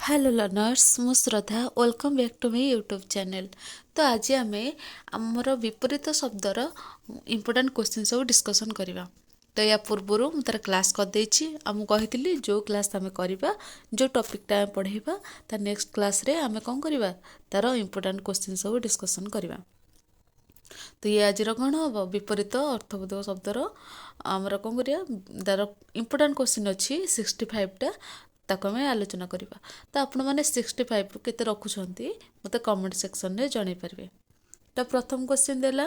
Hello learners, ମୁଁ ଶ୍ରଦ୍ଧା। Welcome back to my YouTube channel. ତ ଆଜି ଆମେ ଆମର ବିପରୀତ ଶବ୍ଦର ଇମ୍ପୋର୍ଟାଣ୍ଟ କୋଶ୍ଚିନ୍ ସବୁ ଡିସ୍କସନ୍ କରିବା। ତ ୟା ପୂର୍ବରୁ ମୁଁ ତା'ର କ୍ଲାସ୍ କରିଦେଇଛି ଆଉ ମୁଁ କହିଥିଲି, ଯେଉଁ କ୍ଲାସ୍ ଆମେ କରିବା, ଯେଉଁ ଟପିକ୍ଟା ଆମେ ପଢ଼େଇବା, ତା ନେକ୍ସଟ କ୍ଲାସ୍ରେ ଆମେ କ'ଣ କରିବା? ତା'ର ଇମ୍ପୋର୍ଟାଣ୍ଟ କୋଶ୍ଚିନ୍ ସବୁ ଡିସ୍କସନ୍ କରିବା। ତ ଇଏ ଆଜିର କ'ଣ ହେବ? ବିପରୀତ ଅର୍ଥବୋଧକ ଶବ୍ଦର ଆମର କ'ଣ କରିବା? ତା'ର ଇମ୍ପୋର୍ଟାଣ୍ଟ କୋଶ୍ଚିନ୍ ଅଛି 65ଟା, ତାକୁ ଆମେ ଆଲୋଚନା କରିବା। ତ ଆପଣମାନେ 65ରୁ କେତେ ରଖୁଛନ୍ତି, ମୋତେ କମେଣ୍ଟ ସେକ୍ସନରେ ଜଣାଇ ପାରିବେ। ତ ପ୍ରଥମ କୋଶ୍ଚିନ୍ ଦେଲା,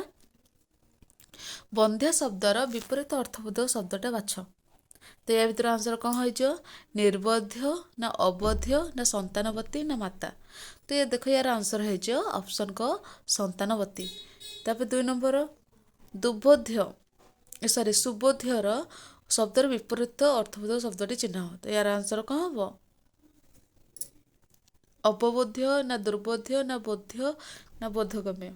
ବନ୍ଧ୍ୟା ଶବ୍ଦର ବିପରୀତ ଅର୍ଥବୋଧକ ଶବ୍ଦଟା ବାଛ। ତ ୟା ଭିତରେ ଆନ୍ସର କ'ଣ ହେଇଯିବ? ନିର୍ବଧ୍ୟ ନା ଅବଧ୍ୟ ନା ସନ୍ତାନବତୀ ନା ମାତା? ତ ଇଏ ଦେଖ, ୟାର ଆନ୍ସର ହେଇଯିବ ଅପସନ୍ କ, ସନ୍ତାନବତୀ। ତାପରେ 2 ନମ୍ବର, ଦୁର୍ବୋଧ୍ୟ, ସରି, ସୁବୋଧ୍ୟର ଶବ୍ଦର ବିପରୀତ ଅର୍ଥବୋଧକ ଶବ୍ଦଟି ଚିହ୍ନ। ତ ୟାର ଆନ୍ସର କ'ଣ ହେବ? ଅପବୋଧ୍ୟ ନା ଦୁର୍ବୋଧ୍ୟ ନା ବୋଧ୍ୟ ନା ବୋଧଗମ୍ୟ?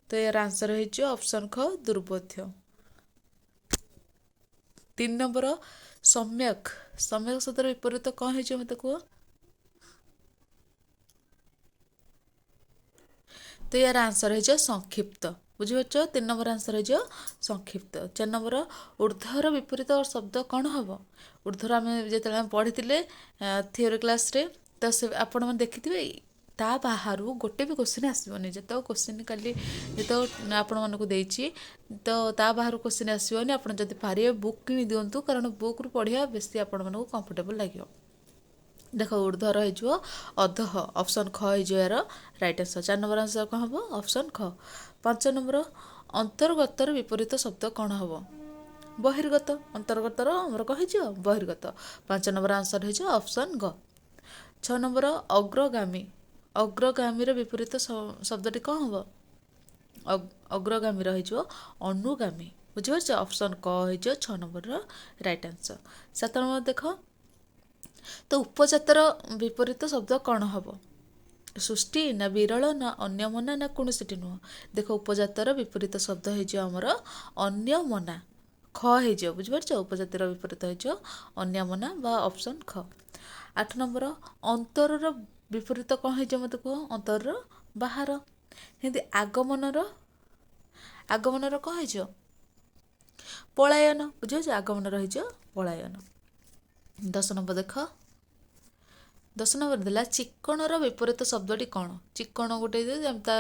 ତ ୟାର ଆନ୍ସର ହେଇଯିବ ଅପସନ୍ ଖ, ଦୁର୍ବୋଧ୍ୟ। 3 ନମ୍ବର, ସମ୍ୟକ। ସମ୍ୟକ ଶବ୍ଦର ବିପରୀତ କ'ଣ ହେଇଯିବ, ମୋତେ କୁହ। ତ ୟାର ଆନ୍ସର ହେଇଯିବ ସଂକ୍ଷିପ୍ତ। ବୁଝିପାରୁଛ? 3 ନମ୍ବର ଆନ୍ସର ହେଇଯିବ ସଂକ୍ଷିପ୍ତ। 4 ନମ୍ବର, ଉର୍ଦ୍ଧ୍ୱର ବିପରୀତ ଶବ୍ଦ କ'ଣ ହେବ? ଉର୍ଦ୍ଧ୍ୱର ଆମେ ଯେତେବେଳେ ଆମେ ପଢ଼ିଥିଲେ ଥିଓରି କ୍ଲାସ୍ରେ, ତ ସେ ଆପଣମାନେ ଦେଖିଥିବେ, ତା ବାହାରୁ ଗୋଟେ ବି କୋଶ୍ଚିନ୍ ଆସିବନି। ଯେତେକ କୋଶ୍ଚିନ୍ କାଲି ଯେତେକ ଆପଣମାନଙ୍କୁ ଦେଇଛି, ତ ତା ବାହାରୁ କୋଶ୍ଚିନ୍ ଆସିବନି। ଆପଣ ଯଦି ପାରିବେ, ବୁକ୍ କିଣି ଦିଅନ୍ତୁ, କାରଣ ବୁକ୍ରୁ ପଢ଼ିବା ବେଶୀ ଆପଣମାନଙ୍କୁ କମ୍ଫର୍ଟେବଲ୍ ଲାଗିବ। ଦେଖ, ଉର୍ଦ୍ଧ୍ୱର ହେଇଯିବ ଅଧଃ, ଅପସନ୍ ଖ ହେଇଯିବ ଏହାର ରାଇଟ୍ ଆନ୍ସର୍। 4 ନମ୍ବର ଆନ୍ସର୍ କ'ଣ ହେବ? ଅପସନ୍ ଖ। 5 ନମ୍ବର, ଅନ୍ତର୍ଗତର ବିପରୀତ ଶବ୍ଦ କ'ଣ ହେବ? ବହିର୍ଗତ। ଅନ୍ତର୍ଗତର ଆମର କ'ଣ ହେଇଯିବ? ବହିର୍ଗତ। 5 ନମ୍ବର ଆନ୍ସର୍ ହେଇଯିବ ଅପସନ୍ ଗ। 6 ନମ୍ବର, ଅଗ୍ରଗାମୀ। ଅଗ୍ରଗାମୀର ବିପରୀତ ଶବ୍ଦଟି କ'ଣ ହେବ? ଅଗ୍ରଗାମୀର ହେଇଯିବ ଅନୁଗାମୀ। ବୁଝିପାରୁଛ? ଅପସନ୍ କ ହେଇଯିବ 6 ନମ୍ବରର ରାଇଟ୍ ଆନ୍ସର୍। 7 ନମ୍ବର ଦେଖ ତ, ଉପଜାତର ବିପରୀତ ଶବ୍ଦ କ'ଣ ହେବ? ସୃଷ୍ଟି ନା ବିରଳ ନା ଅନ୍ୟମନା ନା କୌଣସିଟି ନୁହଁ? ଦେଖ, ଉପଜାତର ବିପରୀତ ଶବ୍ଦ ହେଇଯିବ ଆମର ଅନ୍ୟମନା, ଖ ହେଇଯିବ। ବୁଝିପାରୁଛ? ଉପଜାତିର ବିପରୀତ ହେଇଯିବ ଅନ୍ୟମନା ବା ଅପସନ୍ ଖ। 8 ନମ୍ବର, ଅନ୍ତରର ବିପରୀତ କ'ଣ ହେଇଯିବ, ମୋତେ କୁହ। ଅନ୍ତରର ବାହାର। ଏମିତି ଆଗମନର, ଆଗମନର କ'ଣ ହେଇଯିବ? ପଳାୟନ। ବୁଝିପାରୁଛ? ଆଗମନର ହେଇଯିବ ପଳାୟନ। 10 ନମ୍ବର ଦେଖ, 10 ନମ୍ବର ଦେଲା, ଚିକ୍କଣର ବିପରୀତ ଶବ୍ଦଟି କ'ଣ? ଚିକ୍କଣ ଗୋଟେ ତା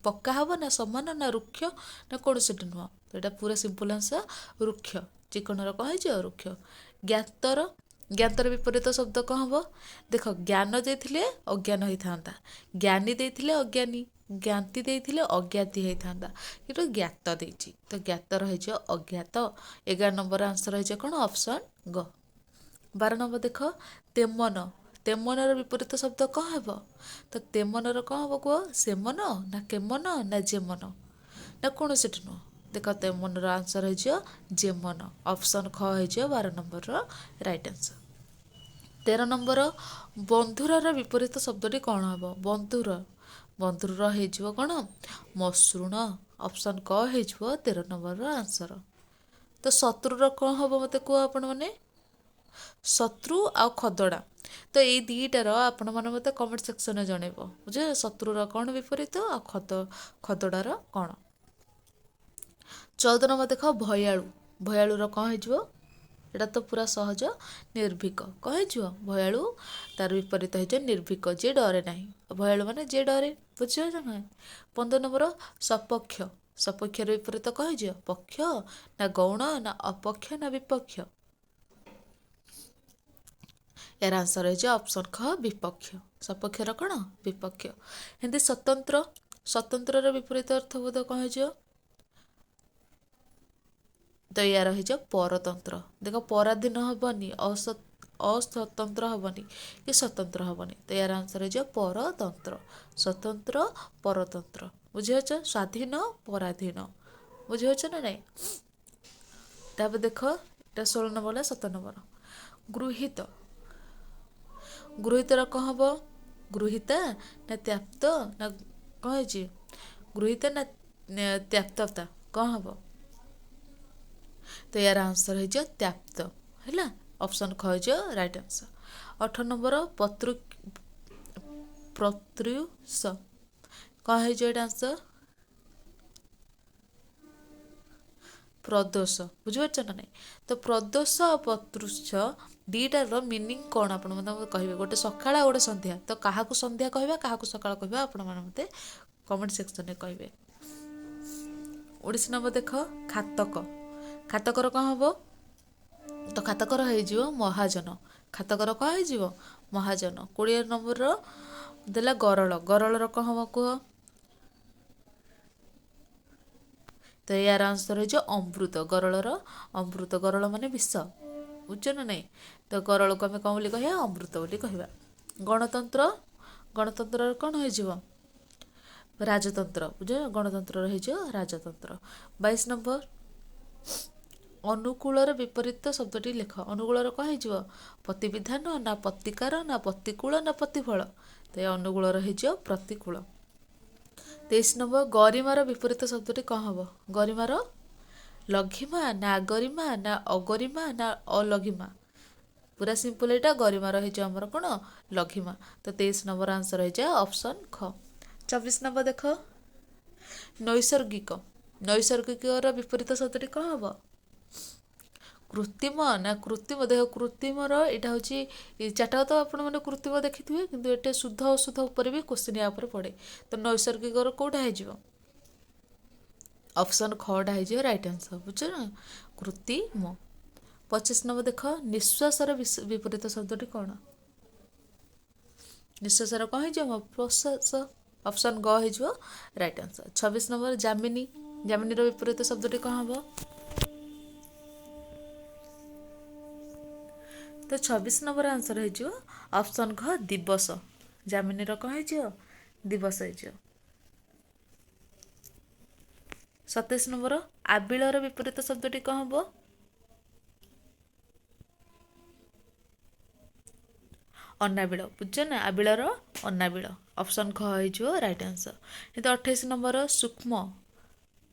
ପକ୍କା ହେବ ନା ସମାନ ନା ରୁକ୍ଷ ନା କୌଣସିଟି ନୁହଁ? ତ ଏଇଟା ପୁରା ସିମ୍ପଲ୍ ଆନ୍ସର୍, ରୁକ୍ଷ। ଚିକ୍କଣର କ'ଣ ହେଇଯିବ? ରୁକ୍ଷ। ଜ୍ଞାତର, ଜ୍ଞାତର ବିପରୀତ ଶବ୍ଦ କ'ଣ ହେବ? ଦେଖ, ଜ୍ଞାନ ଦେଇଥିଲେ ଅଜ୍ଞାନ ହେଇଥାନ୍ତା, ଜ୍ଞାନୀ ଦେଇଥିଲେ ଅଜ୍ଞାନୀ, ଜ୍ଞାତି ଦେଇଥିଲେ ଅଜ୍ଞାତି ହେଇଥାନ୍ତା, କିନ୍ତୁ ଜ୍ଞାତ ଦେଇଛି, ତ ଜ୍ଞାତର ହେଇଯିବ ଅଜ୍ଞାତ। 11 ନମ୍ବର ଆନ୍ସର ହେଇଯିବ କ'ଣ? ଅପସନ୍ ଗ। 12 ନମ୍ବର ଦେଖ, ତେମନ। ତେମନର ବିପରୀତ ଶବ୍ଦ କ'ଣ ହେବ? ତ ତେମନର କ'ଣ ହେବ କୁହ। ସେମନ ନା କେମନ ନା ଜେମନ ନା କୌଣସିଟି ନୁହଁ? ଦେଖ, ତେମନର ଆନ୍ସର ହେଇଯିବ ଜେମନ, ଅପସନ୍ ଖ ହେଇଯିବ 12 ନମ୍ବରର ରାଇଟ୍ ଆନ୍ସର। 13 ନମ୍ବର, ବନ୍ଧୁରର ବିପରୀତ ଶବ୍ଦଟି କ'ଣ ହେବ? ବନ୍ଧୁର, ବନ୍ଧୁର ହେଇଯିବ କ'ଣ? ମସୃଣ, ଅପସନ୍ କ ହେଇଯିବ 13 ନମ୍ବରର ଆନ୍ସର। ତ ଶତ୍ରୁର କ'ଣ ହେବ, ମୋତେ କୁହ ଆପଣମାନେ। ଶତ୍ରୁ ଆଉ ଖଦଡ଼ା, ତ ଏଇ ଦୁଇଟାର ଆପଣମାନେ ମୋତେ କମେଣ୍ଟ ସେକ୍ସନରେ ଜଣେଇବ, ବୁଝିଲେ? ଶତ୍ରୁର କ'ଣ ବିପରୀତ ଆଉ ଖଦଡ଼ାର କ'ଣ? 14 ନମ୍ବର ଦେଖ, ଭୟାଳୁ। ଭୟାଳୁର କ'ଣ ହେଇଯିବ? ଏଇଟା ତ ପୁରା ସହଜ, ନିର୍ଭୀକ। କ'ଣ ହେଇଯିବ ଭୟାଳୁ? ତାର ବିପରୀତ ହେଇଯିବ ନିର୍ଭୀକ, ଯିଏ ଡରେ ନାହିଁ। ଭୟାଳୁ ମାନେ ଯିଏ ଡରେ, ବୁଝିପାରୁଛ ନା? 15 ନମ୍ବର, ସପକ୍ଷ। ସପକ୍ଷର ବିପରୀତ କ'ଣ ହେଇଯିବ? ପକ୍ଷ ନା ଗୌଣ ନା ଅପକ୍ଷ ନା ବିପକ୍ଷ? ଏହାର ଆନ୍ସର ହେଇଯିବ ଅପସନ୍ ଖ, ବିପକ୍ଷ। ସପକ୍ଷର କ'ଣ? ବିପକ୍ଷ। ଏମିତି ସ୍ୱତନ୍ତ୍ର, ସ୍ୱତନ୍ତ୍ରର ବିପରୀତ ଅର୍ଥବୋଧ କ'ଣ ହେଇଯିବ? ତ ୟାର ହେଇଯିବ ପରତନ୍ତ୍ର। ଦେଖ, ପରାଧୀନ ହବନି, ଅସ୍ୱତନ୍ତ୍ର ହବନି କି ସ୍ୱତନ୍ତ୍ର ହବନି। ତ ୟାର ଆନ୍ସର ହେଇଯିବ ପରତନ୍ତ୍ର। ସ୍ୱତନ୍ତ୍ର, ପରତନ୍ତ୍ର, ବୁଝିପାରୁଛ? ସ୍ୱାଧୀନ, ପରାଧୀନ, ବୁଝିପାରୁଛ ନା ନାଇଁ? ତାପରେ ଦେଖ, ଏଇଟା 16 ନମ୍ବର ହେଲା। 17 ନମ୍ବର, ଗୃହୀତ। ଗୃହୀତର କ'ଣ ହେବ? ଗୃହୀତା ନା ତ୍ୟାପ୍ତ ନା କ'ଣ ହେଇଛି? ଗୃହୀତା ନା ତ୍ୟାପ୍ତତା, କ'ଣ ହେବ? ତ ୟାର ଆନ୍ସର ହେଇଯିବ ତ୍ୟାପ୍ତ, ହେଲା? ଅପସନ୍ ଖ ହେଇଯିବ ରାଇଟ୍ ଆନ୍ସର। 18 ନମ୍ବର, ପତ୍ର, ପ୍ରତ୍ୟୁଷ। କ'ଣ ହେଇଯିବ ଏଇଟା ଆନ୍ସର? ପ୍ରଦୋଷ। ବୁଝିପାରୁଛ ନା ନାହିଁ? ତ ପ୍ରଦୋଷ ଆଉ ପ୍ରତ୍ୟୁଷ ଦୁଇଟାର ମିନିଂ କ'ଣ ଆପଣ ମୋତେ କହିବେ। ଗୋଟେ ସକାଳ ଆଉ ଗୋଟେ ସନ୍ଧ୍ୟା, ତ କାହାକୁ ସନ୍ଧ୍ୟା କହିବା, କାହାକୁ ସକାଳ କହିବା, ଆପଣମାନେ ମୋତେ କମେଣ୍ଟ ସେକ୍ସନରେ କହିବେ। 19 ନମ୍ବର ଦେଖ, ଖାତକ। ଖାତକର କ'ଣ ହେବ? ତ ଖାତକର ହେଇଯିବ ମହାଜନ। ଖାତକର କ'ଣ ହେଇଯିବ? ମହାଜନ। 20 ନମ୍ବରର ଦେଲା ଗରଳ। ଗରଳର କ'ଣ ହେବ କୁହ? ତ ଏହାର ଆନ୍ସର ହେଇଯିବ ଅମୃତ। ଗରଳର ଅମୃତ। ଗରଳ ମାନେ ବିଷ, ବୁଝୁଛ ନା ନାହିଁ? ତ ଗରଳକୁ ଆମେ କ'ଣ ବୋଲି କହିବା? ଅମୃତ ବୋଲି କହିବା। ଗଣତନ୍ତ୍ର। ଗଣତନ୍ତ୍ରର କ'ଣ ହେଇଯିବ? ରାଜତନ୍ତ୍ର। ବୁଝ, ଗଣତନ୍ତ୍ରର ହେଇଯିବ ରାଜତନ୍ତ୍ର। 22 ନମ୍ବର, ଅନୁକୂଳର ବିପରୀତ ଶବ୍ଦଟି ଲେଖ। ଅନୁକୂଳର କ'ଣ ହେଇଯିବ? ପ୍ରତିବିଧାନ ନା ପ୍ରତିକାର ନା ପ୍ରତିକୂଳ ନା ପ୍ରତିଫଳ? ତ ଏ ଅନୁକୂଳର ହେଇଯିବ ପ୍ରତିକୂଳ। 23 ନମ୍ବର, ଗରିମାର ବିପରୀତ ଶବ୍ଦଟି କ'ଣ ହେବ? ଗରିମାର ଲଘିମା ନା ଅଗରିମା ନା ଅଗରିମା ନା ଅଲଘିମା? ପୁରା ସିମ୍ପଲ୍ ଏଇଟା। ଗରିମାର ହେଇଯିବ ଆମର କ'ଣ? ଲଘିମା। ତ 23 ନମ୍ବର ଆନ୍ସର ହେଇଯିବ ଅପସନ୍ ଖ। 24 ନମ୍ବର ଦେଖ, ନୈସର୍ଗିକ। ନୈସର୍ଗିକର ବିପରୀତ ଶବ୍ଦଟି କ'ଣ ହେବ? କୃତ୍ରିମ ନା କୃତ୍ରିମ? ଦେଖ, କୃତ୍ରିମର ଏଇଟା ହେଉଛି ଚାରିଟା ତ ଆପଣମାନେ କୃତ୍ରିମ ଦେଖିଥିବେ, କିନ୍ତୁ ଏଇଟା ଶୁଦ୍ଧ ଅଶୁଦ୍ଧ ଉପରେ ବି କୋଶ୍ଚିନ୍ ୟା ଉପରେ ପଡ଼େ। ତ ନୈସର୍ଗିକର କେଉଁଟା ହେଇଯିବ? ଅପସନ୍ ଖଟା ହେଇଯିବ ରାଇଟ୍ ଆନ୍ସର। ବୁଝୁଛ ନା? କୃତ୍ରିମ। 25 ନମ୍ବର ଦେଖ, ନିଶ୍ୱାସର ବିପରୀତ ଶବ୍ଦଟି କ'ଣ? ନିଶ୍ୱାସର କ'ଣ ହେଇଯିବ? ପ୍ରଶ୍ୱାସ। ଅପସନ୍ ଗ ହେଇଯିବ ରାଇଟ୍ ଆନ୍ସର। 26 ନମ୍ବର, ଜାମିନୀ। ଜାମିନୀର ବିପରୀତ ଶବ୍ଦଟି କ'ଣ ହେବ? ତ 26 ନମ୍ବର ଆନ୍ସର ହେଇଯିବ ଅପସନ୍ ଘ, ଦିବସ। ଜାମିନୀର କ'ଣ ହେଇଯିବ? ଦିବସ ହେଇଯିବ। 27 ନମ୍ବର, ଆବିଳର ବିପରୀତ ଶବ୍ଦଟି କ'ଣ ହେବ? ଅନାବିଳ। ବୁଝୁଛ ନା? ଆବିଳର ଅନାବିଳ। ଅପସନ୍ ଖ ହେଇଯିବ ରାଇଟ୍ ଆନ୍ସର। କିନ୍ତୁ 28 ନମ୍ବର, ସୂକ୍ଷ୍ମ।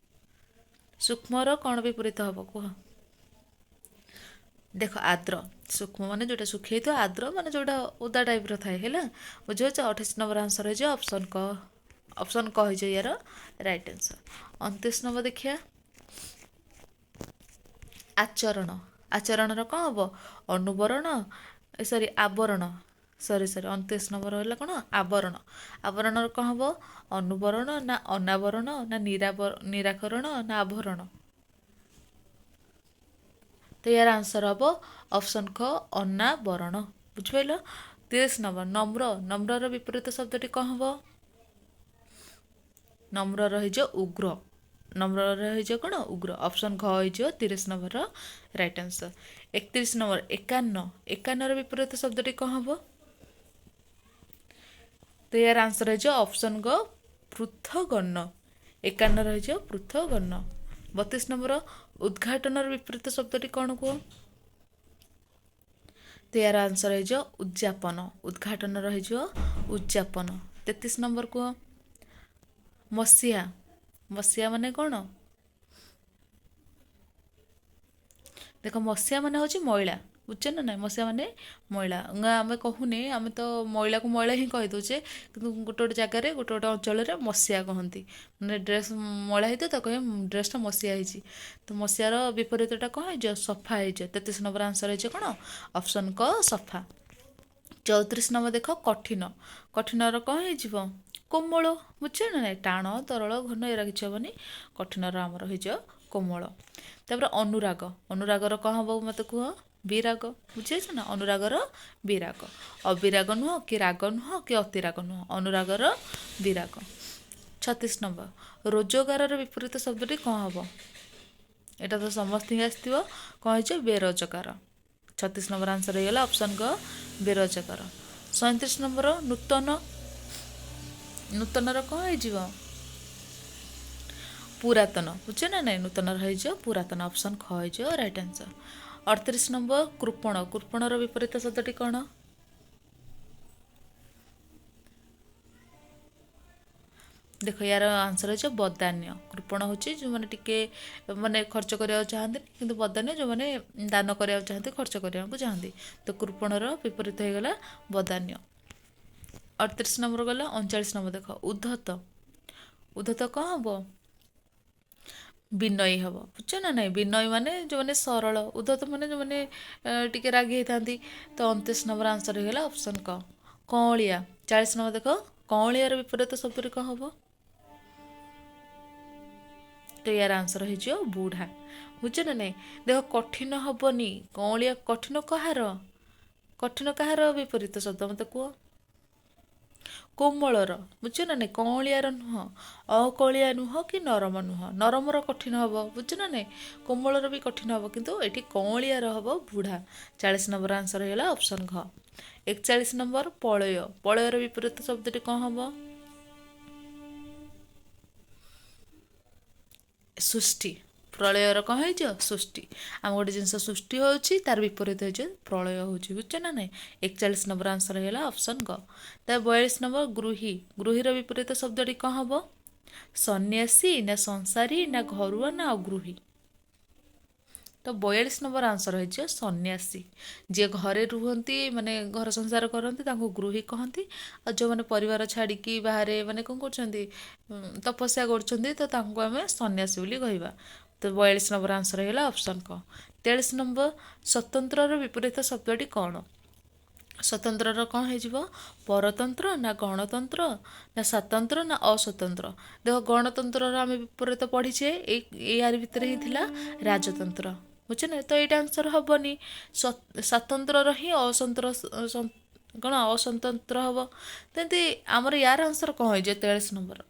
ସୂକ୍ଷ୍ମର କ'ଣ ବିପରୀତ ହେବ କୁହ? ଦେଖ, ଆର୍ଦ୍ର। ସୂକ୍ଷ୍ମ ମାନେ ଯେଉଁଟା ଶୁଖେଇଥିବ, ଆର୍ଦ୍ର ମାନେ ଯେଉଁଟା ଓଦା ଟାଇପ୍ର ଥାଏ, ହେଲା? ବୁଝିପାରୁଛ? 28 ନମ୍ବର ଆନ୍ସର ହେଇଯିବ ଅପସନ୍ କ। ଅପସନ୍ କ ହେଇଯିବ ୟାର ରାଇଟ୍ ଆନ୍ସର। 29 ନମ୍ବର ଦେଖିବା, ଆଚରଣ। ଆଚରଣର କ'ଣ ହେବ? ଅନୁବରଣ, ସରି ଆବରଣ, ସରି ସରି, 29 ନମ୍ବର ହେଲା କ'ଣ? ଆବରଣ। ଆବରଣର କ'ଣ ହେବ? ଅନୁବରଣ ନା ଅନାବରଣ ନା ନିରାକରଣ ନା ଆଭରଣ? ତ ଏହାର ଆନ୍ସର ହେବ ଅପସନ୍ ଖ, ଅନାବରଣ। ବୁଝିପାରିଲ? 30 ନମ୍ବର, ନମ୍ର। ନମ୍ରର ବିପରୀତ ଶବ୍ଦଟି କ'ଣ ହେବ? ନମ୍ରର ହେଇଯିବ ଉଗ୍ର। ନମ୍ରର ହେଇଯିବ କ'ଣ? ଉଗ୍ର। ଅପସନ୍ ଘ ହେଇଯିବ 30 ନମ୍ବରର ରାଇଟ୍ ଆନ୍ସର। 31 ନମ୍ବର, 51। 51ର ବିପରୀତ ଶବ୍ଦଟି କ'ଣ ହେବ? ତ ଏହାର ଆନ୍ସର ହେଇଯିବ ଅପସନ୍ ଗ, ପୃଥଗଣ। 51ର ହେଇଯିବ ପୃଥଗଣ। 32 ନମ୍ବର, ଉଦ୍ଘାଟନର ବିପରୀତ ଶବ୍ଦଟି କ'ଣ କୁହ? ତ ଏହାର ଆନ୍ସର ହେଇଯିବ ଉଦଯାପନ। ଉଦ୍ଘାଟନର ହେଇଯିବ ଉଦଯାପନ। 33 ନମ୍ବର କୁହ, ମସିହା। ମସିହା ମାନେ କ'ଣ? ଦେଖ, ମସିହା ମାନେ ହେଉଛି ମଇଳା। ବୁଝୁଛ ନା ନାଇଁ? ମସିହା ମାନେ ମଇଳା। ଆମେ କହୁନେ, ଆମେ ତ ମଇଳାକୁ ମଇଳା ହିଁ କହିଦେଉଛେ, କିନ୍ତୁ ଗୋଟେ ଗୋଟେ ଜାଗାରେ, ଗୋଟେ ଗୋଟେ ଅଞ୍ଚଳରେ ମସିହା କହନ୍ତି। ମାନେ ଡ୍ରେସ୍ ମଇଳା ହେଇଥିବ, ତାକୁ କହିବେ ଡ୍ରେସ୍ଟା ମସିହା ହେଇଛି। ତ ମସିହାର ବିପରୀତଟା କ'ଣ ହେଇଯିବ? ସଫା ହେଇଯିବ। 33 ନମ୍ବର ଆନ୍ସର ହେଇଯିବ କ'ଣ? ଅପସନ୍ କ, ସଫା। 34 ନମ୍ବର ଦେଖ, କଠିନ। କଠିନର କ'ଣ ହେଇଯିବ? କୋମଳ। ବୁଝୁଛ ନା ନାଇଁ? ଟାଣ, ତରଳ, ଘନ ଏରା କିଛି ହେବନି। କଠିନର ଆମର ହେଇଯିବ କୋମଳ। ତାପରେ ଅନୁରାଗ। ଅନୁରାଗର କ'ଣ ହେବ ମୋତେ କୁହ? ବିରାଗ। ବୁଝିପାରୁଛ ନା? ଅନୁରାଗର ବିରାଗ। ଅବିରାଗ ନୁହଁ କି ରାଗ ନୁହଁ କି ଅତିରାଗ ନୁହଁ, ଅନୁରାଗର ବିରାଗ। 36 ନମ୍ବର, ରୋଜଗାରର ବିପରୀତ ଶବ୍ଦଟି କ'ଣ ହେବ? ଏଇଟା ତ ସମସ୍ତଙ୍କୁ ଆସିଥିବ। କ'ଣ ହେଇଯିବ? ବେରୋଜଗାର। 36 ନମ୍ବର ଆନ୍ସର ହେଇଗଲା ଅପସନ୍ ଗ, ବେରୋଜଗାର। 37 ନମ୍ବର, ନୂତନ। ନୂତନର କ'ଣ ହେଇଯିବ? ପୁରାତନ। ବୁଝୁଛ ନା ନାଇଁ? ନୂତନର ହେଇଯିବ ପୁରାତନ। ଅପସନ୍ ଖ ହେଇଯିବ ରାଇଟ୍ ଆନ୍ସର। 38 ନମ୍ବର, କୃପଣ। କୃପଣର ବିପରୀତ ଶବ୍ଦଟି କ'ଣ? ଦେଖ, ୟାର ଆନ୍ସର ହେଇଯିବ ବଦାନ୍ୟ। କୃପଣ ହେଉଛି ଯେଉଁମାନେ ଟିକେ ମାନେ ଖର୍ଚ୍ଚ କରିବାକୁ ଚାହାନ୍ତି, କିନ୍ତୁ ବଦାନ୍ୟ ଯେଉଁମାନେ ଦାନ କରିବାକୁ ଚାହାନ୍ତି, ଖର୍ଚ୍ଚ କରିବାକୁ ଚାହାନ୍ତି। ତ କୃପଣର ବିପରୀତ ହେଇଗଲା ବଦାନ୍ୟ। 38 ନମ୍ବର ଗଲା। 39 ନମ୍ବର ଦେଖ, ଉଦ୍ଧତ। ଉଦ୍ଧତ କ'ଣ ହେବ? ବିନୟୀ ହେବ, ବୁଝୁଛ ନା ନାଇଁ? ବିନୟୀ ମାନେ ଯେଉଁମାନେ ସରଳ, ଉଦ୍ଧତ ମାନେ ଯେଉଁମାନେ ଟିକେ ରାଗି ହେଇଥାନ୍ତି। ତ 29 ନମ୍ବର ଆନ୍ସର ହେଇଗଲା ଅପସନ୍ କ, କଅଁଳିଆ। 40 ନମ୍ବର ଦେଖ, କଅଁଳିଆର ବିପରୀତ ଶବ୍ଦରେ କ'ଣ ହେବ? ତ ୟାର ଆନ୍ସର ହେଇଯିବ ବୁଢ଼ା, ବୁଝୁଛ ନା ନାଇଁ? ଦେଖ, କଠିନ ହବନି, କଅଁଳିଆ କଠିନ କାହାର? କଠିନ କାହାର ବିପରୀତ ଶବ୍ଦ ମୋତେ କୁହ? କୋମଳର, ବୁଝୁଛ ନା ନାଇଁ? କଅଁଳିଆର ନୁହଁ, ଅକଳିଆ ନୁହଁ କି ନରମ ନୁହଁ। ନରମର କଠିନ ହବ, ବୁଝୁଛ ନା ନାଇଁ? କୋମଳର ବି କଠିନ ହବ, କିନ୍ତୁ ଏଠି କଅଁଳିଆର ହବ ବୁଢ଼ା। 40 ନମ୍ବର ଆନ୍ସର ହେଇଗଲା ଅପସନ୍ ଘ। 41 ନମ୍ବର ପଳୟ। ପଳୟର ବିପରୀତ ଶବ୍ଦଟି କ'ଣ ହବ? ସୃଷ୍ଟି। ପ୍ରଳୟର କ'ଣ ହେଇଯିବ? ସୃଷ୍ଟି। ଆମ ଗୋଟେ ଜିନିଷ ସୃଷ୍ଟି ହେଉଛି, ତାର ବିପରୀତ ହେଇଯିବ ପ୍ରଳୟ ହେଉଛି, ବୁଝୁଛ ନା ନାଇଁ? 41 ନମ୍ବର ଆନ୍ସର ହେଇଗଲା ଅପସନ୍ ଗ। ତା 42 ନମ୍ବର ଗୃହୀ। ଗୃହୀର ବିପରୀତ ଶବ୍ଦଟି କ'ଣ ହବ? ସନ୍ନ୍ୟାସୀ ନା ସଂସାରୀ ନା ଘରୁଆ ନା ଅଗୃହୀ? ତ 42 ନମ୍ବର ଆନ୍ସର ହେଇଯିବ ସନ୍ନ୍ୟାସୀ। ଯିଏ ଘରେ ରୁହନ୍ତି, ମାନେ ଘର ସଂସାର କରନ୍ତି, ତାଙ୍କୁ ଗୃହୀ କହନ୍ତି। ଆଉ ଯେଉଁମାନେ ପରିବାର ଛାଡ଼ିକି ବାହାରେ ମାନେ କ'ଣ କରୁଛନ୍ତି, ତପସ୍ୟା କରୁଛନ୍ତି, ତ ତାଙ୍କୁ ଆମେ ସନ୍ନ୍ୟାସୀ ବୋଲି କହିବା। ତ 42 ନମ୍ବର ଆନ୍ସର ହେଇଗଲା ଅପସନ୍ କ। 43 ନମ୍ବର ସ୍ୱତନ୍ତ୍ରର ବିପରୀତ ଶବ୍ଦଟି କ'ଣ? ସ୍ୱତନ୍ତ୍ରର କ'ଣ ହେଇଯିବ? ପରତନ୍ତ୍ର ନା ଗଣତନ୍ତ୍ର ନା ସ୍ୱତନ୍ତ୍ର ନା ଅସ୍ୱତନ୍ତ୍ର? ଦେଖ, ଗଣତନ୍ତ୍ରର ଆମେ ବିପରୀତ ପଢ଼ିଛେ, ଏଇ ୟାରି ଭିତରେ ହିଁ ଥିଲା ରାଜତନ୍ତ୍ର, ବୁଝୁଛ ନା? ତ ଏଇଟା ଆନ୍ସର ହବନି। ସ୍ୱତନ୍ତ୍ରର ହିଁ ଅସନ୍ତ୍ର କ'ଣ ଅସ୍ୱତନ୍ତ୍ର ହବ। ତେମିତି ଆମର ୟାର ଆନ୍ସର କ'ଣ ହେଇଯିବ 43 ନମ୍ବର?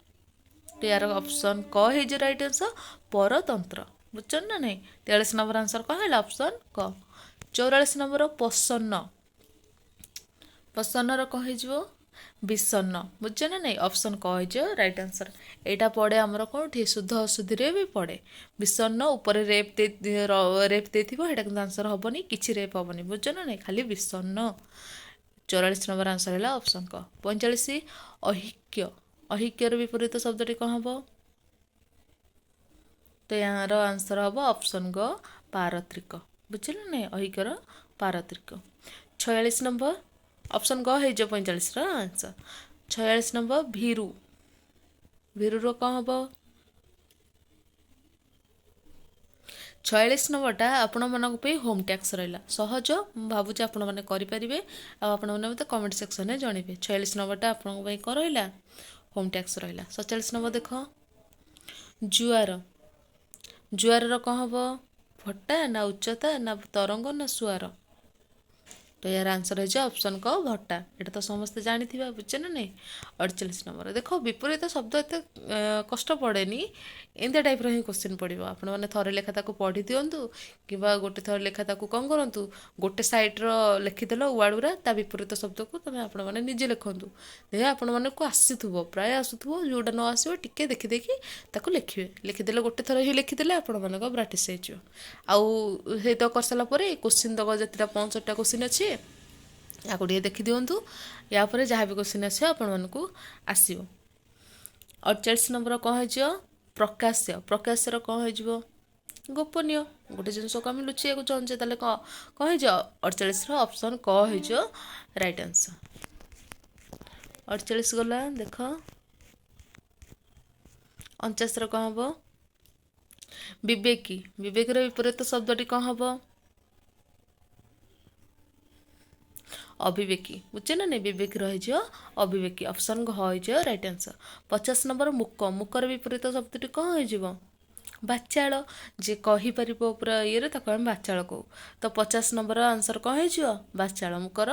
ତ ୟାର ଅପସନ୍ କ ହେଇଯିବ ରାଇଟ୍ ଆନ୍ସର, ପରତନ୍ତ୍ର, ବୁଝୁଛ ନା ନାଇଁ? 43 ନମ୍ବର ଆନ୍ସର କ'ଣ ହେଲା? ଅପସନ୍ କ। 44 ନମ୍ବର ପସନ୍ନ। ପସନ୍ନର କ'ଣ ହେଇଯିବ? ବିଷଣ୍ଣ, ବୁଝୁଛ ନା ନାଇଁ? ଅପସନ୍ କ ହେଇଯିବ ରାଇଟ୍ ଆନ୍ସର। ଏଇଟା ପଡ଼େ ଆମର କେଉଁଠି? ଶୁଦ୍ଧ ଅଶୁଦ୍ଧିରେ ବି ପଡ଼େ। ବିଷଣ୍ଣ ଉପରେ ରେପ୍ ଦେଇ ରେପ୍ ଦେଇଥିବ, ସେଇଟା କିନ୍ତୁ ଆନ୍ସର ହବନି, କିଛି ରେପ୍ ହବନି, ବୁଝୁଛ ନା ନାଇଁ? ଖାଲି ବିଷଣ୍ଣ। 44 ନମ୍ବର ଆନ୍ସର ହେଲା ଅପସନ୍ କ। 45 ଅହିକ୍ୟ। ଅହିକ୍ୟର ବିପରୀତ ଶବ୍ଦଟି କ'ଣ ହବ? ତ ଏହାର ଆନ୍ସର ହବ ଅପସନ୍ ଗ, ପାରତ୍ରିକ, ବୁଝିଲେ ନା ନାଇଁ? ଅହିକ୍ୟର ପାରତ୍ରିକ। 46 ନମ୍ବର ଅପସନ୍ ଗ ହେଇଯିବ 45ର ଆନ୍ସର। 46 ନମ୍ବର ଭୀରୁ। ଭୀରୁର କ'ଣ ହବ? 46 ନମ୍ବରଟା ଆପଣମାନଙ୍କ ପାଇଁ ହୋମ୍ ଟ୍ୟାକ୍ସ ରହିଲା, ସହଜ, ମୁଁ ଭାବୁଛି ଆପଣମାନେ କରିପାରିବେ। ଆଉ ଆପଣମାନେ ମୋତେ କମେଣ୍ଟ ସେକ୍ସନରେ ଜଣେଇବେ। 46 ନମ୍ବରଟା ଆପଣଙ୍କ ପାଇଁ କ'ଣ ରହିଲା? ହୋମ୍ ଟ୍ୟାକ୍ସ ରହିଲା। 47 ନମ୍ବର ଦେଖ, ଜୁଆର। ଜୁଆରର କ'ଣ ହବ? ଭଟ୍ଟା ନା ଉଚ୍ଚତା ନା ତରଙ୍ଗ ନା ସୁଆର? ତ ଏହାର ଆନ୍ସର ହେଇଯିବ ଅପସନ୍ କ, ଭଟ୍ଟା। ଏଇଟା ତ ସମସ୍ତେ ଜାଣିଥିବେ, ବୁଝୁଛ ନା ନାଇଁ? 48 ନମ୍ବର ଦେଖ, ବିପରୀତ ଶବ୍ଦ ଏତେ କଷ୍ଟ ପଡ଼େନି, ଏମିତିଆ ଟାଇପ୍ର ହିଁ କୋଶ୍ଚିନ୍ ପଡ଼ିବ। ଆପଣମାନେ ଥରେ ଲେଖା ତାକୁ ପଢ଼ି ଦିଅନ୍ତୁ, କିମ୍ବା ଗୋଟେ ଥର ଲେଖା ତାକୁ କ'ଣ କରନ୍ତୁ, ଗୋଟେ ସାଇଡ଼୍ର ଲେଖିଦେଲ ୱାର୍ଡ଼ ଗୁଡ଼ା, ତା ବିପରୀତ ଶବ୍ଦକୁ ତମେ ଆପଣମାନେ ନିଜେ ଲେଖନ୍ତୁ। ଦେଖ, ଆପଣମାନଙ୍କୁ ଆସିଥିବ, ପ୍ରାୟ ଆସୁଥିବ। ଯେଉଁଟା ନ ଆସିବ ଟିକେ ଦେଖିଦେଖି ତାକୁ ଲେଖିବେ। ଲେଖିଦେଲେ, ଗୋଟେ ଥର ହିଁ ଲେଖିଦେଲେ ଆପଣମାନଙ୍କ ପ୍ରାକ୍ଟିସ୍ ହେଇଯିବ। ଆଉ ସେଇତ କରିସାରିଲା ପରେ କୋଶ୍ଚିନ୍ ତକ ଯେତେଟା 65ଟା କୋଶ୍ଚିନ୍ ଅଛି, ଆକୁ ଟିକେ ଦେଖିଦିଅନ୍ତୁ। ୟା ପରେ ଯାହା ବି କୋଶ୍ଚିନ୍ ଆସିବ ଆପଣମାନଙ୍କୁ ଆସିବ। 48 ନମ୍ବର କ'ଣ ହେଇଯିବ? ପ୍ରକାଶ୍ୟ। ପ୍ରକାଶ୍ୟର କ'ଣ ହେଇଯିବ? ଗୋପନୀୟ। ଗୋଟେ ଜିନିଷକୁ ଆମେ ଲୁଚେଇବାକୁ ଚାହୁଁଛେ, ତାହେଲେ କ'ଣ କ'ଣ ହେଇଯିବ? 48ର ଅପସନ୍ କ ହେଇଯିବ ରାଇଟ୍ ଆନ୍ସର। 48 ଗଲା। ଦେଖ, 49ର କ'ଣ ହବ? ବିବେକୀ। ବିବେକୀର ବିପରୀତ ଶବ୍ଦଟି କ'ଣ ହବ? ଅବିବେକୀ, ବୁଝୁଛ ନା ନାଇଁ? ବିବେକୀ ରହିଯିବ ଅବିବେକୀ, ଅପସନ୍ ଘ ହେଇଯିବ ରାଇଟ୍ ଆନ୍ସର। 50 ନମ୍ବର ମୁକ। ମୁକର ବିପରୀତ ଶବ୍ଦଟି କ'ଣ ହେଇଯିବ? ବାଚାଳ। ଯିଏ କହିପାରିବ ପୁରା ଇଏରେ, ତାକୁ ଆମେ ବାଚାଳ କହୁ। ତ 50 ନମ୍ବର ଆନ୍ସର କ'ଣ ହେଇଯିବ? ବାଚାଳ। ମୁକର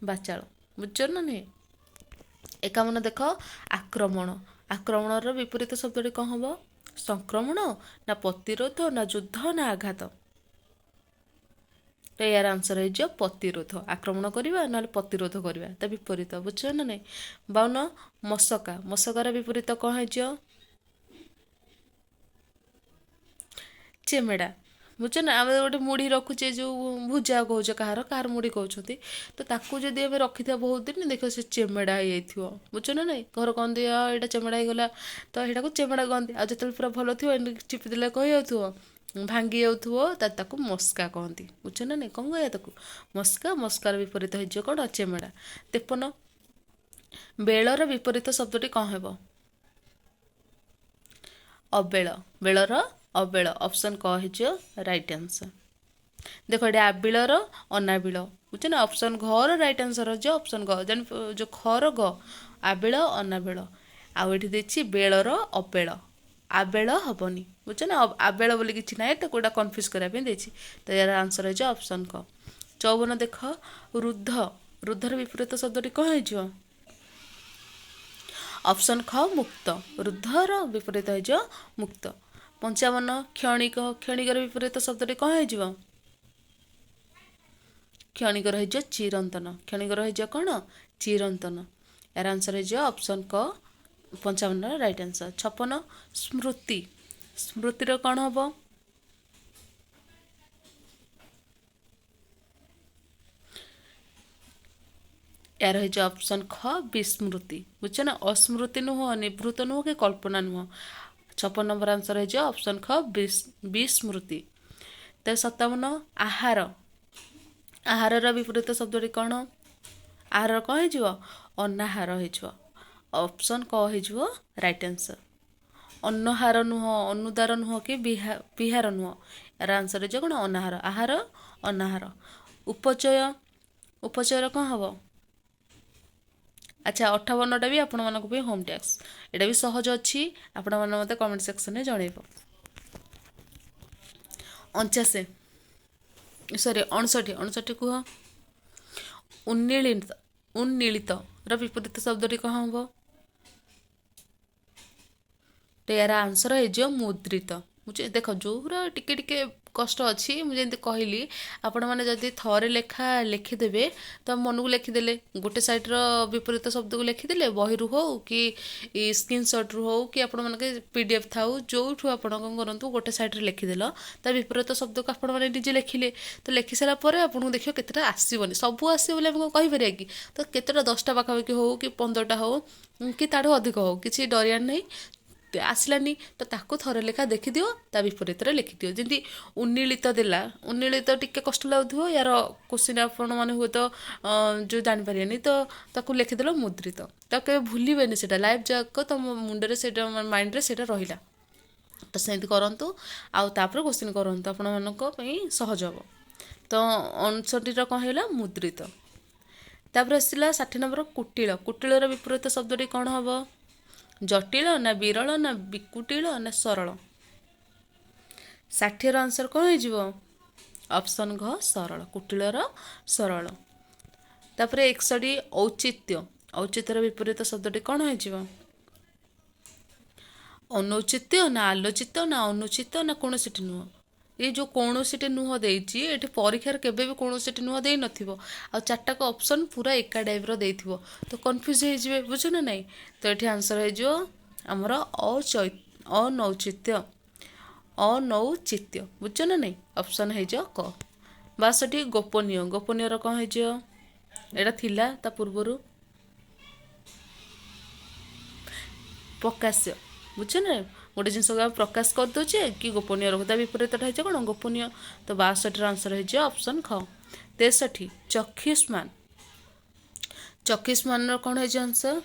ବାଚାଳ, ବୁଝୁଛ ନା ନାଇଁ? 51 ଦେଖ, ଆକ୍ରମଣ। ଆକ୍ରମଣର ବିପରୀତ ଶବ୍ଦଟି କ'ଣ ହବ? ସଂକ୍ରମଣ ନା ପ୍ରତିରୋଧ ନା ଯୁଦ୍ଧ ନା ଆଘାତ? ତ ଏହାର ଆନ୍ସର ହେଇଯିବ ପ୍ରତିରୋଧ। ଆକ୍ରମଣ କରିବା ନହେଲେ ପ୍ରତିରୋଧ କରିବା, ତା ବିପରୀତ, ବୁଝୁଛ ନା ନାଇଁ? 52 ମଶକା। ମଶକାର ବିପରୀତ କ'ଣ ହେଇଯିବ? ଚେମେଡ଼ା, ବୁଝୁଛ ନା? ଆମେ ଗୋଟେ ମୁଢ଼ି ରଖୁଛେ, ଯେଉଁ ଭୁଜା କହୁଛେ, କାହାର କାହାର ମୁଢ଼ି କହୁଛନ୍ତି, ତ ତାକୁ ଯଦି ଆମେ ରଖିଥିବା ବହୁତ ଦିନ, ଦେଖିବ ସେ ଚେମେଡ଼ା ହେଇଯାଇଥିବ, ବୁଝୁଛ ନା ନାଇଁ? ଘର କହନ୍ତି ଏଇଟା ଚେମେଡ଼ା ହେଇଗଲା, ତ ସେଇଟାକୁ ଚେମେଡ଼ା କହନ୍ତି। ଆଉ ଯେତେବେଳେ ପୁରା ଭଲ ଥିବ, ଏମିତି ଚିପିଦେଲେ କଣ ହେଇଯାଉଥିବ? ଭାଙ୍ଗି ଯାଉଥିବ, ତାକୁ ମସ୍କା କହନ୍ତି, ବୁଝୁଛ ନା ନାଇଁ? କ'ଣ କହିବା ତାକୁ? ମସ୍କା। ମସ୍କାର ବିପରୀତ ହେଇଯିବ କ'ଣ? ଚେମେଡ଼ା। 53 ବେଳର ବିପରୀତ ଶବ୍ଦଟି କ'ଣ ହେବ? ଅବେଳ। ବେଳର ଅବେଳ, ଅପସନ୍ କ ହେଇଯିବ ରାଇଟ୍ ଆନ୍ସର୍। ଦେଖ, ଏଠି ଆବିଳର ଅନାବିଳ, ବୁଝୁଛ ନା? ଅପସନ୍ ଘର ରାଇଟ୍ ଆନ୍ସର୍ ହେଇଯିବ ଅପସନ୍ ଗ, ଜାଣି ଯେଉଁ ଖର ଗ, ଆବିଳ ଅନାବିଳ। ଆଉ ଏଠି ଦେଇଛି ବେଳର ଅବେଳ, ଆବେଳ ହେବନି, ବୁଝୁଛ ନା? ଆବେଳ ବୋଲି କିଛି ନାହିଁ, ତ କେଉଁଟା କନଫ୍ୟୁଜ୍ କରିବା ପାଇଁ ଦେଇଛି। ତ ଏହାର ଆନ୍ସର୍ ହେଇଯିବ ଅପସନ୍ କ। 54 ଦେଖ, ରୁଦ୍ଧ। ରୁଦ୍ଧର ବିପରୀତ ଶବ୍ଦଟି କ'ଣ ହେଇଯିବ? ଅପସନ୍ ଖ, ମୁକ୍ତ। ରୁଦ୍ଧର ବିପରୀତ ହେଇଯିବ ମୁକ୍ତ। 55, କ୍ଷଣିକ। କ୍ଷଣିକର ବିପରୀତ ଶବ୍ଦଟି କ'ଣ ହେଇଯିବ? କ୍ଷଣିକର ହେଇଯିବ ଚିରନ୍ତନ। କ୍ଷଣିକର ହେଇଯିବ କ'ଣ? ଚିରନ୍ତନ। ଏହାର ଆନ୍ସର୍ ହେଇଯିବ ଅପସନ୍ କ, 55ର ରାଇଟ୍ ଆନ୍ସର୍। 56, ସ୍ମୃତି। ସ୍ମୃତିର କ'ଣ ହେବ? ଏହାର ହେଇଯିବ ଅପସନ୍ ଖ, ବିସ୍ମୃତି, ବୁଝୁଛ ନା? ଅସ୍ମୃତି ନୁହଁ, ନିବୃତ୍ତ ନୁହଁ କି କଳ୍ପନା ନୁହଁ। 56 ନମ୍ବର ଆନ୍ସର୍ ହେଇଯିବ ଅପସନ୍ ଖ, ବିସ୍ମୃତି। ତ 57, ଆହାର। ଆହାରର ବିପରୀତ ଶବ୍ଦଟି କ'ଣ? ଆହାରର କ'ଣ ହେଇଯିବ? ଅନାହାର ହେଇଯିବ। ଅପସନ୍ କ ହେଇଯିବ ରାଇଟ୍ ଆନ୍ସର୍। ଅନ୍ନହାର ନୁହଁ, ଅନୁଦାର ନୁହଁ କି ବିହାର ନୁହଁ। ଏହାର ଆନ୍ସର୍ ହେଇଯିବ କ'ଣ? ଅନାହାର। ଆହାର, ଅନାହାର। ଉପଚୟ। ଉପଚୟର କ'ଣ ହେବ? ଆଚ୍ଛା, 58ଟା ବି ଆପଣମାନଙ୍କ ପାଇଁ ହୋମ୍ ଟ୍ୟାକ୍ସ, ଏଇଟା ବି ସହଜ ଅଛି, ଆପଣମାନେ ମୋତେ କମେଣ୍ଟ ସେକ୍ସନରେ ଜଣାଇବ। 49, ସରି, 59। 59 କୁହ, ଉନ୍ନୀଳିତ। ଉନ୍ନୀଳିତର ବିପରୀତ ଶବ୍ଦଟି କ'ଣ ହେବ? ତ ଏହାର ଆନ୍ସର୍ ହେଇଯିବ ମୁଦ୍ରିତ। ଦେଖ, ଯେଉଁଗୁଡ଼ା ଟିକେ ଟିକେ କଷ୍ଟ ଅଛି, ମୁଁ ଯେମିତି କହିଲି, ଆପଣମାନେ ଯଦି ଥରେ ଲେଖା ଲେଖିଦେବେ, ତ ମନକୁ ଲେଖିଦେଲେ, ଗୋଟେ ସାଇଡ଼୍ର ବିପରୀତ ଶବ୍ଦକୁ ଲେଖିଦେଲେ, ବହିରୁ ହଉ କି ସ୍କ୍ରିନସଟ୍ରୁ ହଉ କି ଆପଣମାନଙ୍କ PDF ଥାଉ, ଯେଉଁଠୁ ଆପଣ କ'ଣ କରନ୍ତୁ, ଗୋଟେ ସାଇଡ଼୍ରେ ଲେଖିଦେଲ, ତା ବିପରୀତ ଶବ୍ଦକୁ ଆପଣମାନେ ନିଜେ ଲେଖିଲେ, ତ ଲେଖି ସାରିଲା ପରେ ଆପଣଙ୍କୁ ଦେଖିବ କେତେଟା ଆସିବନି। ସବୁ ଆସିବ ବୋଲି ଆମେ କ'ଣ କହିପାରିବା କି? ତ କେତେଟା, 10ଟା ପାଖାପାଖି ହଉ କି 15ଟା ହଉ କି ତାଠୁ ଅଧିକ ହଉ, କିଛି ଡରିବାର ନାହିଁ। ଆସିଲାନି ତ ତାକୁ ଥରେ ଲେଖା ଦେଖିଦିଅ, ତା ବିପରୀତରେ ଲେଖିଦିଅ। ଯେମିତି ଉନ୍ନୀଳିତ ଦେଲା, ଉନ୍ନୀଳିତ ଟିକେ କଷ୍ଟ ଲାଗୁଥିବ, ୟାର କୋଶ୍ଚିନ୍ ଆପଣମାନେ ହୁଏତ ଯେଉଁ ଜାଣିପାରିବେନି, ତ ତାକୁ ଲେଖିଦେଲ ମୁଦ୍ରିତ। ତାକୁ କେବେ ଭୁଲିବେନି, ସେଇଟା ଲାଇଫ୍ ଯାକ ତମ ମୁଣ୍ଡରେ ସେଇଟା, ମାଇଣ୍ଡରେ ସେଇଟା ରହିଲା। ତ ସେମିତି କରନ୍ତୁ ଆଉ ତାପରେ କୋଶ୍ଚିନ୍ କରନ୍ତୁ, ଆପଣମାନଙ୍କ ପାଇଁ ସହଜ ହେବ। ତ 59ର କ'ଣ ହେଇଗଲା? ମୁଦ୍ରିତ। ତାପରେ ଆସିଲା 60 ନମ୍ବର, କୁଟିଳ। କୁଟିଳର ବିପରୀତ ଶବ୍ଦଟି କ'ଣ ହେବ? ଜଟିଳ ନା ବିରଳ ନା ବିକୁଟିଳ ନା ସରଳ? 60ର ଆନ୍ସର୍ କ'ଣ ହେଇଯିବ? ଅପସନ୍ ଘ, ସରଳ। କୁଟିଳର ସରଳ। ତାପରେ 61, ଔଚିତ୍ୟ। ଔଚିତ୍ୟର ବିପରୀତ ଶବ୍ଦଟି କ'ଣ ହେଇଯିବ? ଅନୌଚିତ୍ୟ ନା ଆଲୋଚିତ ନା ଅନୁଚିତ ନା କୌଣସିଟି ନୁହଁ? ଏଇ ଯେଉଁ କୌଣସିଟି ନୁହଁ ଦେଇଛି, ଏଠି ପରୀକ୍ଷାରେ କେବେ ବି କୌଣସିଟି ନୁହଁ ଦେଇନଥିବ, ଆଉ ଚାରିଟାକ ଅପସନ୍ ପୁରା ଏକା ଟାଇପ୍ର ଦେଇଥିବ, ତ କନଫ୍ୟୁଜ୍ ହେଇଯିବେ, ବୁଝୁ ନା ନାଇଁ? ତ ଏଠି ଆନ୍ସର୍ ହେଇଯିବ ଆମର ଅନୌଚିତ୍ୟ। ଅନୌଚିତ୍ୟ, ବୁଝୁଛ ନା ନାଇଁ? ଅପସନ୍ ହେଇଯିବ କ। 62, ଗୋପନୀୟ। ଗୋପନୀୟର କ'ଣ ହେଇଯିବ? ଏଇଟା ଥିଲା ତା ପୂର୍ବରୁ, ପ୍ରକାଶ୍ୟ, ବୁଝୁଛ ନା? ଗୋଟେ ଜିନିଷକୁ ଆମେ ପ୍ରକାଶ କରିଦେଉଛେ କି ଗୋପନୀୟ ରଖୁ, ତା ବିପରୀତଟା ହେଇଯିବ କ'ଣ? ଗୋପନୀୟ। ତ 62ର ଆନ୍ସର୍ ହେଇଯିବ ଅପସନ୍ ଖ। 63, ଚକ୍ଷୁଷ୍ମାନ। ଚକ୍ଷୁଷ୍ମାନର କ'ଣ ହେଇଯିବ ଆନ୍ସର୍?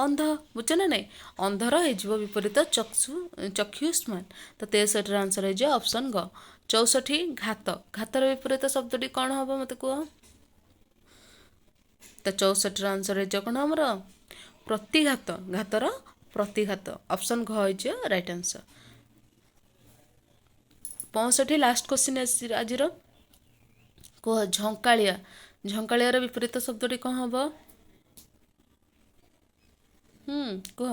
ଅନ୍ଧ, ବୁଝୁଛ ନା ନାଇଁ? ଅନ୍ଧର ହେଇଯିବ ବିପରୀତ ଚକ୍ଷୁ, ଚକ୍ଷୁଷ୍ମାନ। ତ 63ର ଆନ୍ସର୍ ହେଇଯିବ ଅପସନ୍ ଗ। 64, ଘାତ। ଘାତର ବିପରୀତ ଶବ୍ଦଟି କ'ଣ ହେବ ମୋତେ କୁହ ତ? 64ର ଆନ୍ସର୍ ହେଇଯିବ କ'ଣ ଆମର? ପ୍ରତିଘାତ। ଘାତର ପ୍ରତିଘାତ, ଅପସନ୍ ଘ ହେଇଯିବ ରାଇଟ୍ ଆନ୍ସର୍। 65, ଲାଷ୍ଟ କ୍ୱେଶ୍ଚିନ୍ ଆଜିର, କୁହ, ଝଙ୍କାଳିଆ। ଝଙ୍କାଳିଆର ବିପରୀତ ଶବ୍ଦଟି କ'ଣ ହେବ? କୁହ,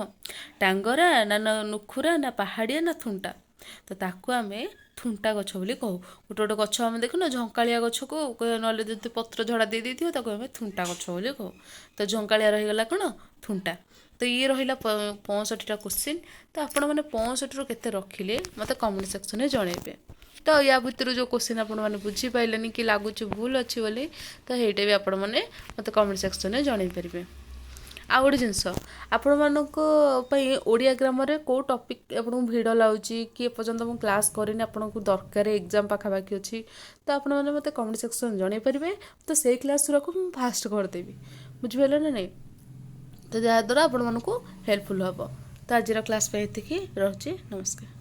ଟାଙ୍ଗରା ନା ନୁଖୁରା ନା ପାହାଡ଼ିଆ ନା ଥୁଣ୍ଟା? ତ ତାକୁ ଆମେ ଥୁଣ୍ଟା ଗଛ ବୋଲି କହୁ। ଗୋଟେ ଗୋଟେ ଗଛ ଆମେ ଦେଖୁନ, ଝଙ୍କାଳିଆ ଗଛକୁ, ନହେଲେ ଯଦି ପତ୍ର ଝଡ଼ା ଦେଇ ଦେଇଥିବ, ତାକୁ ଆମେ ଥୁଣ୍ଟା ଗଛ ବୋଲି କହୁ। ତ ଝଙ୍କାଳିଆ ରହିଗଲା କ'ଣ? ଥୁଣ୍ଟା। ତ ଇଏ ରହିଲା 65ଟା କୋଶ୍ଚିନ୍। ତ ଆପଣମାନେ 65ରୁ କେତେ ରଖିଲେ ମୋତେ କମେଣ୍ଟ ସେକ୍ସନରେ ଜଣାଇବେ। ତ ୟା ଭିତରୁ ଯେଉଁ କୋଶ୍ଚିନ୍ ଆପଣମାନେ ବୁଝିପାରିଲେନି କି ଲାଗୁଛି ଭୁଲ ଅଛି ବୋଲି, ତ ହେଇଟା ବି ଆପଣମାନେ ମୋତେ କମେଣ୍ଟ ସେକ୍ସନରେ ଜଣାଇ ପାରିବେ। ଆଉ ଗୋଟେ ଜିନିଷ, ଆପଣମାନଙ୍କ ପାଇଁ ଓଡ଼ିଆ ଗ୍ରାମରରେ କେଉଁ ଟପିକ୍ ଆପଣଙ୍କୁ ଭିଡ଼ ଲାଗୁଛି କି ଏପର୍ଯ୍ୟନ୍ତ ମୁଁ କ୍ଲାସ୍ କରିନି, ଆପଣଙ୍କୁ ଦରକାର, ଏକ୍ଜାମ୍ ପାଖାପାଖି ଅଛି, ତ ଆପଣମାନେ ମୋତେ କମେଣ୍ଟ ସେକ୍ସନ୍ ଜଣାଇ ପାରିବେ। ତ ସେଇ କ୍ଲାସ୍ ଗୁଡ଼ାକୁ ମୁଁ ଫାଷ୍ଟ କରିଦେବି। ବୁଝିପାରିଲେ ନା ନାଇଁ? ତ ଯାହାଦ୍ୱାରା ଆପଣମାନଙ୍କୁ ହେଲ୍ପଫୁଲ୍ ହେବ। ତ ଆଜିର କ୍ଲାସ୍ ପାଇଁ ଏତିକି ରହୁଛି। ନମସ୍କାର।